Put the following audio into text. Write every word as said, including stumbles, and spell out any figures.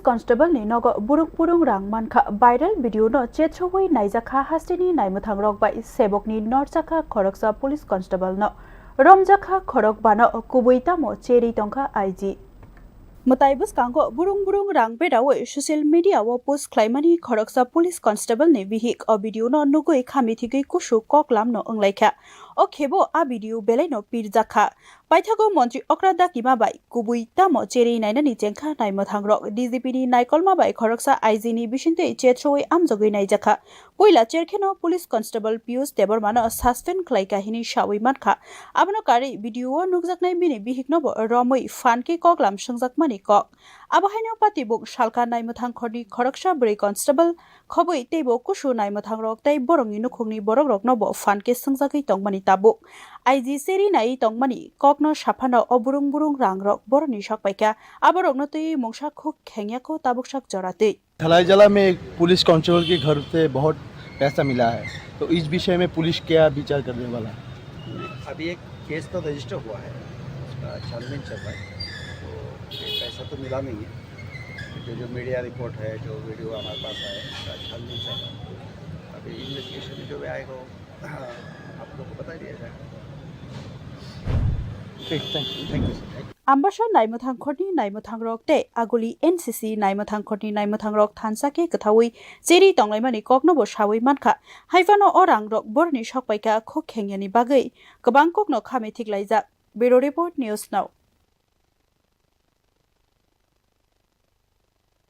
Constable ni nogo burung burung rang mankha. Viral video no chethrwi naijakha hasteni naimwthangrok bai sebokni norjakha khoroksa police constable no. Romjakha khorok bano kubui tamo cherwi tongkha I G. Mwtai bwskango burung burung rang bedawi social media o post khlaimani khoroksa police constable ni bihik o video no nugwi khamithigwi kusu koklam no wnglaikha. O khebo a video belai no pirjakha. Paithago montri okra dakima bai kubui tamo cherwi nainani chengkha naimwthangrok. D G P ni naikolma bai khoroksa I G ni bisingtwi chethrwi amjogwi naijakha. Puila cherkheno police constable Piyush Debbarma no suspend khlaikha hini sawi mankha. Abono karwi video o nukjaknai bini bihiknobo romwi phan khe koklam swngjakmani kok. Abo haino patibuk salka naimwthang khorni khoroksa bwrwi constable khobwi teibo kusu naimwthangrok tei borokni nukhungni borokroknobo phan khe swngjagwi tongmani tabuk. I G cherwi naiwi tongmani kokno saphano o burung burung rangrok borokni sokpaikha. Aborokno twiwi mungsa khuk khengyakho tabuksak joratwi. धलाईजला में एक police constable के घर से बहुत पैसा मिला है, तो इस विषय में पुलिस क्या विचार करने वाला है? अभी एक केस तो रजिस्टर हुआ है, उसका छानबीन चल रहा है। तो ये पैसा तो मिला नहीं है, जो जो मीडिया रिपोर्ट है, जो वीडियो हमारे पास आया है, उसका छानबीन चल रहा है। अभी इन्वेस्टिगेशन में जो भी आएगा, वो आप लोग को बता दिया जाएगा। ठीक, thank you, thank you sir. Ambasa naimwthang khorni naimwthangrok tei aguli N C C naimwthang khorni naimwthangrok thansa khe kwthaui cherwi tonglaimani koknobo sawi mankha. Haiphano o rangrok borokni sokpaikha khuk khengyani bagwi kwbang kokno khami thiklaijak. Bureau Report, News Now.